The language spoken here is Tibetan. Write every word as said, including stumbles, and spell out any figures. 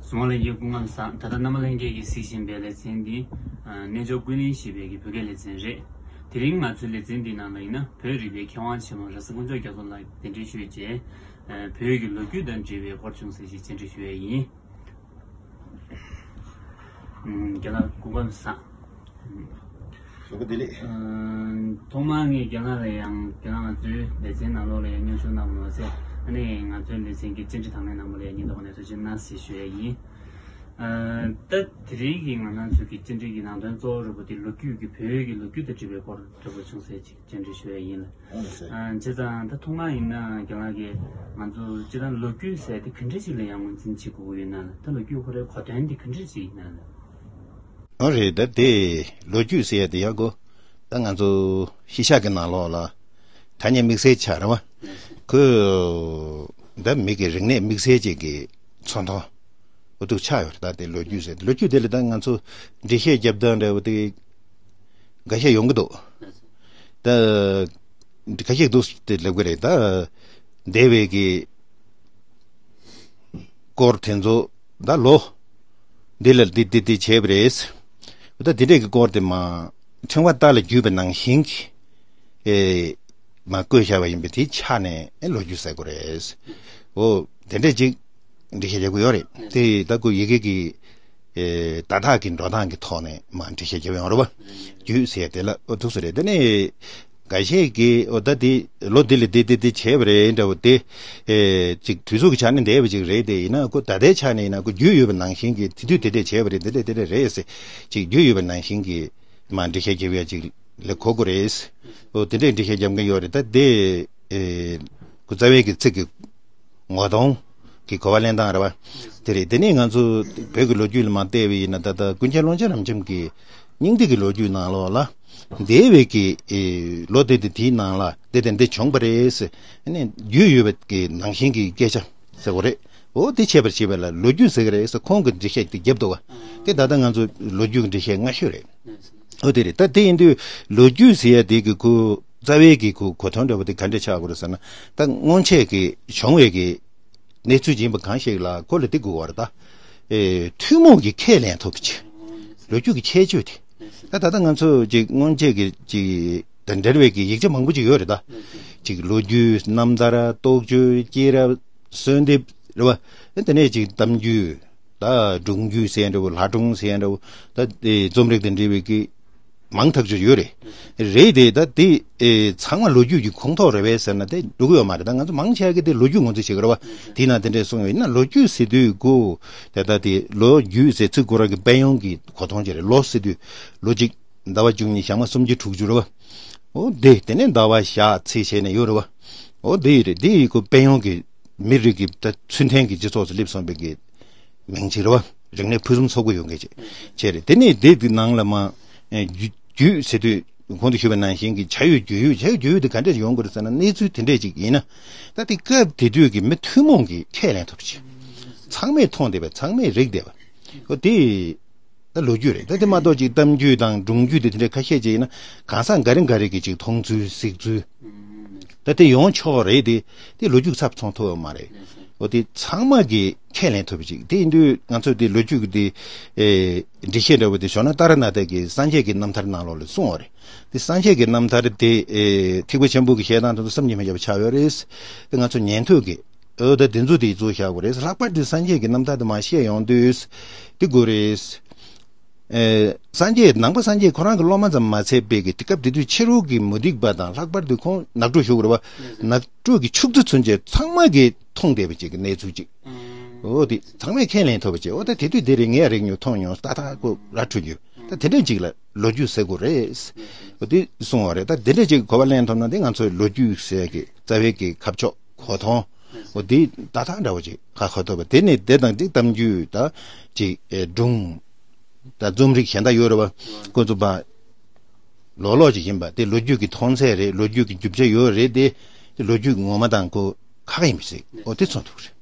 གཟིགས་མོ་ལྷན་རྒྱས་སྐུ་ཁམས་བཟང་། ད་ལྟ་རྣམ་པ་ལྷན་རྒྱས་ཀྱིས་གཟིགས་བཞིན་པའི་ལེ་ཚན་འདི། ཨ། རྣལ་འབྱོར་ཀུན་གླེང་ཞེས་པའི་གི་བོད་སྐད་ལེ་ཚན་རེད། དེ་རིང་ང་ཚོའི་ལེ་ཚན་འདིའི་ནང་ལ་ཡིན་ན་བོད་རིག་པའི་མཁས་དབང་ཆེན་མོ་ར་ས་དཀོན་མཆོག་རྒྱ་མཚོ་ལགས་གདན་འདྲེན་ཞུས་རྗེས། ཨ། བོད་ཀྱི་ལོ་རྒྱུས་དང་འབྲེལ་བའི་སྐོར་ཅུང་ཟད་ཅིག་བཅར་འདྲི་ཞུ་ཡས་ཡིན། ཨ། རྒན་ལགས་སྐུ་ཁམས་བཟང་། ཞོགས་པ་བདེ་ལེགས། ཨ། ཐོག་མར་ངས་རྒན་ལགས་ལ་ཡང་རྒན་ལགས་ང་ཚོའི་ལེ་ཚན་ནང་ལོགས་ལ་ཡང་མཉམ་ཞུགས་གནང་བ་མ་ཟད། ཨ་ནི་ང་ཚོའི་ལེ་ཚན་གྱི་བཅར་འདྲི་དང་ལེན་གནང་བ་ལ་ཡང་སྙིང་ཐག་པ་ནས་ཐུགས་རྗེ་གནང་ཞེས་ཞུ་ཡས་ཡིན། ཨ། ད་དེ་རིང་གི་ང་རང་ཚོའི་གི་བཅར་འདྲི་གི་ནང་དོན་གཙོ་བོ་རུ་པོ་དེ་ལོ་རྒྱུས་ཀྱི་བོད་ཀྱི་ལོ་རྒྱུས་དང་འབྲེལ་བའི་སྐོར་འདྲ་པོ་ཅུང་ཟད་ཅིག་བཅར་འདྲི་ཞུ་ཡས་ཡིན་ལ། ཨ་ནི་ཟེར། ཨ། བྱས་ཙང་ད་ཐོག་མ་ཡིན་ན་རྒན་ལགས་ཀྱིས་ང་ཚོ་སྤྱིར་བཏང་ལོ་རྒྱུས་ཟེར་དེ་ག་འདྲ་ཞིག་ལ་ཡང་ངོས་འཛིན་བྱེད་དགོས་ཀྱི་ཡོད་ན་ལ། ད་ལོ་རྒྱུས་ཁོ་རའི་གོ་དོན་དེ་ག་འདྲ་ཞིག་ཡིན་ན་ལ། ཨོ་རེད། ད་དེ་ལོ་རྒྱུས་ཟེར་ཡ་དེ་ཡག་གོ། ད་ང་ཚོ་གཞིས་ཆགས་ཀྱི་ནང་ལོགས་ལ་ཐ་སྙད་དམིགས་བསལ་ཆགས་རེད་བ། ཁོས་ད་མི་གི་རིག་གནས་དམིགས་བསལ་ཅིག་གི་ཚོན་མཐོང་འུ་ཐུག་ཆགས་ཡོད་རེད། ད་དེ་ལོ་རྒྱུས་ཟེར། ལོ་རྒྱུས་དེ་ལ་ད་ང་ཚོ་འགྲེལ་བཤད་རྒྱབ་སྟངས་འདྲ་བོ་དེ་འགའ་ཤས་ཡོང་གི་འདུག། ད་འགའ་ཤས་འདུག་དེ་ལབ་གི་རེད། ད་འདས་པའི་གི་སྐོར་དེ་ཚོ་ད་ལོ་འདི་ལ་འདི་འདི་འདི་བྱས་པ་རེད། ད་འདི་འདྲས་ཀྱི་སྐོར་དེ་མ་ཕྲེང་བ་རྟ་ལ་བརྒྱུས་པ་ནང་བཞིན་གྱི་ཨེ་མ་བཀོད་བཞག་པ་ཡིན་པས་དེའི་ཆ་ནས་ཨེ་ལོ་རྒྱུས་ཟེར་དགོས་རེད། འོ་དེ་འདྲས་ཅིག་འགྲེལ་བཤད་རྒྱག་དགོས་ཡོད་རེད། དེ་ད་ཁོ་ཡི་གེ་གི་ཨེ་བརྡ་དག་གི་འགྲོ་སྟངས་ཀྱི་ཐོག་ནས་མ་འགྲེལ་བཤད་རྒྱག་ཡོང་རེད་བ། རྒྱུས་ཟེར་དེ་ལ་ཨོ་ཐུག་སོ་རེད། དེ་ནས་འགའ་ཤས་ཀྱིས་ཨོ་ད་དེ་ལོ་འདི་ལ་དེ་དེ་དེ་བྱས་པ་རེད་འདྲ་བོ་དེ། ཨེ་ཅིག་དུས་ཚོད་ཀྱི་ཆ་ནས་འདས་པ་ཅིག་རེད། དེ་ཡིན་ན་ཁོ་ད་ལྟའི་ཆ་ནས་ཡིན་ན་ཁོ་རྒྱུས་ཡོད་པ་ནང་བཞིན་གྱི་དེ་དུས་དེ་དེ་བྱས་པ་རེད། དེ་འདྲ་དེ་འདྲ་རེད་ཟེར་ཅིག་རྒྱུས་ཡོད་པ་ནང་བཞིན་གྱི་མ་འགྲེལ་བཤད་རྒྱབ་ཡ་ཅིག་ལ་གོ་དགོས་རེད། ཨོ་དེ་འདྲའི་འགྲེལ་བཤད་རྒྱབ་མཁན་ཡོད་རེད། ད་དེ་ཨེ་ཁོ་རྩ་བའི་གི་ཚིག་གི་ངོ་གདོང་གི་གོ་བ་ལེན་སྟངས་རེད་བ། དེ་རེད། དེ་ནས་ང་ཚོ་བོད་ཀྱི་ལོ་རྒྱུས་ལ་མར་བལྟས་པ་ཡིན་ན། ད་ལྟ་ཀུན་མཁྱེན་ཀློང་ཆེན་རབ་འབྱམས་ཀྱི་སྙིང་ཐིག་གི་ལོ་རྒྱུས་ནང་ལོགས་ལ་འདས་པའི་གི་ཨེ་ལོ་དེ་དེ་དེའི་ནང་ལ་དེ་དེ་འདི་བྱུང་བ་རེད་ཟེར། ཨ་ནི་རྒྱུས་ཡོད་པའི་གི་ནང་བཞིན་གྱི་སྐད་ཆ་ཟེར་དགོས་རེད། འོ་དེ་འཆད་པར་བྱེད་པ་ལ་ལོ་རྒྱུས་ཟེར་གི་རེད་ཟེར། ཁོང་གི་འགྲེལ་བཤད་དེ་རྒྱབ་འདུག་བ། དེ་ད་ལྟ་ང་ཚོ་ལོ་རྒྱུས་ཀྱི་འགྲེལ་བཤད་སྔ་ཤོས་རེད། འོ་དེ་རེད། ད་དེ་ཡིན་དུས་ལོ་རྒྱུས་ཟེར་ཡ་དེ་གི་ཁོ་རྩ་བའི་གི་ཁོ་གོ་དོན་འདྲ་པོ་དེ་ག་འདྲ་ཆགས་དགོས་རེད་ཟེར་ན། ད་སྔོན་ཆད་ཀྱི་བྱུང་བའི་གི་གནས་ཚུལ་ཡིན་པ་གང་ཞིག་ལ་ཁོ་ལ་དེ་དགོས་པ་རེད། ད་ཨེ་ཐུན་མོང་གི་ཁས་ལེན་ཐུབ་པ་ཅིག། ལོ་རྒྱུས་ཀྱི་ཁྱད་ཆོས་དེ། ད་ད་ལྟ་ང་ཚོ་ཅིག་སྔོན་ཆད་ཀྱི་ཅིག་དང་འབྲེལ་བའི་གི་ཡིག་ཆ་མང་པོ་ཅིག་ཡོད་རེད། ད་ཅིག་ལོ་རྒྱུས། རྣམ་ཐར། རྟོགས་བརྗོད། སྐྱེས་རབས། གསོལ་འདེབས་རེད་བ། དེ་ནས་ཅིག་གཏམ་རྒྱུད། ད་སྒྲུང་རྒྱུད་ཟེར་འདྲ་བོ། ལྷ་སྒྲུང་ཟེར་འདྲ་བོ། ད་དེ་རྩོམ་རིག་དང་འབྲེལ་བའི་གི་མང་ཐག་ཆོད་ཡོད་རེད། རེད་དེ་ད་དེ་ཨེ་ཚང་མ་ལོ་རྒྱུས་ཀྱི་ཁོངས་གཏོགས་རེད་པས་ཟེར་ན་དེ་འགྲིག་གི་ཡོད་མ་རེད། ད་ང་ཚོ་མང་ཆེ་གི་དེ་ལོ་རྒྱུས་ངོས་འཛིན་བྱེད་ཀྱི་རེད་བ། དེ་ན་དེ་འདྲས་གསུངས་ཡོད་ན་ལོ་རྒྱུས་ཟེར་དུས་གོ། དེ་ད་དེ་ལོ་རྒྱུས་ཟེར་ཚིག་ཁོ་རང་གི་དཔལ་ཡོན་གྱི་གོ་མཐོང་ཅིག་རེད། ལོ་ཟེར་དུས་ལོ་གཅིག་ཟླ་བ་བཅུ་གཉིས། ཞག་མ་སུམ་ཅུ་དྲུག་ཅུ་རེད་བ། འོ་དེ་དེ་ནས་ཟླ་བ་ཞག་ཚེས་བྱས་ནས་ཡོད་རེད་བ། འོ་དེ་རེད། དེ་ཡི་གོ་དཔལ་ཡོན་གྱི་མི་རིགས་ཀྱི་ད་ཚུལ་མཐུན་གྱི་སྤྱི་ཚོགས་སུ་སླེབས་སོང་བའི་གི་མིང་ཅིག་རེད་བ། རིག་གནས་ཕུན་སུམ་ཚོགས་པོ་ཡོང་མཁན་ཅིག་བྱས་རེད། དེ་ནས་དེ་དེ་ནང་ལ་མ་ཨེ་རྒྱུ་རྒྱུད་ཟེར་དུས་གོང་དུ་ཞུས་པ་ནང་བཞིན་གྱི་བྱ་ཡུལ་རྒྱུས་ཡུལ། བྱ་ཡུལ་རྒྱུས་ཡུལ་དེ་ག་འདྲས་ཡོང་དགོས་རེད་ཟེར་ན། གནས་ཚུལ་དེ་འདྲས་ཅིག་ཡིན་ན། ད་དེ་སྐབས་དེ་དུས་ཀྱི་མི་ཐུན་མོང་གིས་ཁས་ལེན་ཐུབ་པ་ཅིག། ཚང་མས་མཐོང་བསྡད་པ། ཚང་མས་རིག་བསྡད་པ། འོ་དེ་ད་ལོ་རྒྱུས་རེད། ད་དེ་མ་གཏོགས་ཅིག་གཏམ་རྒྱུད་དང་སྒྲུང་རྒྱུད་དེ་དེ་འདྲ་ཁ་ཤས་ཅིག་ཡིན་ན་གང་ཟག་འགའ་རེ་འགའ་རེ་གིས་ཅིག་མཐོང་ཚུལ་གཟིགས་ཚུལ། ད་དེ་ཡོང་ཆོག་རེད་དེ། དེ་ལོ་རྒྱུས་ཚབ་མཐོང་ཐུབ་པ་མ་རེད། འོ་དེ་ཚང་མ་གིས་ཁས་ལེན་ཐུབ་པ་ཅིག། དེ་ཡིན་དུས་ང་ཚོས་དེ་ལོ་རྒྱུས་ཀྱི་དེ་ཨེ་འགྲེལ་བཤད་འདྲ་བོ་དེ་ཞོགས་ན་ཏཱ་ར་ནཱ་ཐ་གི་སངས་རྒྱས་ཀྱི་རྣམ་ཐར་ནང་ལོགས་ལ་གསུངས་པ་རེད། དེ་སངས་རྒྱས་ཀྱི་རྣམ་ཐར་དེ་ཨེ་ཐེག་པ་ཆེན་པོ་གི་བཤད་སྟངས་དེ་ཚོ་བསམ་གྱིས་མི་ཁྱབ་པ་ཆགས་ཡོད་རེད། དེ་ང་ཚོ་ཉན་ཐོས་ཀྱི་འོ་ད་དེ་ཚོ་དེ་གཙོ་བཞག་དགོས་རེད། ལྷག་པར་དུ་སངས་རྒྱས་ཀྱི་རྣམ་ཐར་དེ་མར་བཤད་ཡོང་དུས་དེ་དགོས་རེད། ཨེ་སངས་རྒྱས་ནང་པ་སངས་རྒྱས་ཁོ་རང་གི་སློབ་མ་ཙམ་མ་ཚད་པའི་གི་དེ་སྐབས་དེ་དུས་ཕྱི་རོལ་གྱི་མུ་སྟེགས་པ་དང་། ལྷག་པར་དུ་ཁོང་ནག་ཕྲུག་ཞུ་དགོས་རེད་བ། ནག་ཕྲུག་གི་ཕྱུགས་འདི་ཚུན་ཆད་ཚང་མ་གིས་མཐོང་བསྡད་པ་ཅིག་གི་གནས་ཚུལ་ཅིག། འོ་དེ་ཚང་མས་ཁས་ལེན་ཐུབ་པ་ཅིག། འོ་ད་དེ་དུས་དེ་རེད། ངས་རིག་མྱོང་མཐོང་མྱོང་ཏག་ཏག་ཁོ་ར་འཕྲོད་རྒྱུ། ད་དེ་འདྲ་ཅིག་ལ་ལོ་རྒྱུས་ཟེར་དགོས་རེད། འོ་དེ་གསུངས་པ་རེད། ད་དེ་འདྲ་ཅིག་གོ་བ་ལེན་ཐུབ་ན་དེ་ང་ཚོའི་ལོ་རྒྱུས་ཟེར་གི་རྩ་བའི་གི་ཁ་ཕྱོགས་གོ་མཐོང་འོ་དེ་ཏག་ཏག་འདྲ་བོ་ཅིག་ཧ་གོ་ཐུབ་པ། དེ་ནས་དེ་དང་དེ་གཏམ་རྒྱུད་ད་ཅིག་ཨེ་སྒྲུང་ད་རྩོམ་རིག་གཞན་དག་ཡོད་རེད་བ། ཁོ་ཚོ་པ་ལོག་ལོག་ཅིག་ཡིན་པ་དེ་ལོ་རྒྱུས་ཀྱི་མཐོང་ཚད་རེད། ལོ་རྒྱུས་ཀྱི་རྒྱུ་ཆ་ཡོད་རེད་དེ། དེ་ལོ་རྒྱུས་ངོ་མ་དང་ཁོ་ཁག་ཡིན་པ་ཞིག་འོ་དེ་མཚོན་ཐུབ་རེད།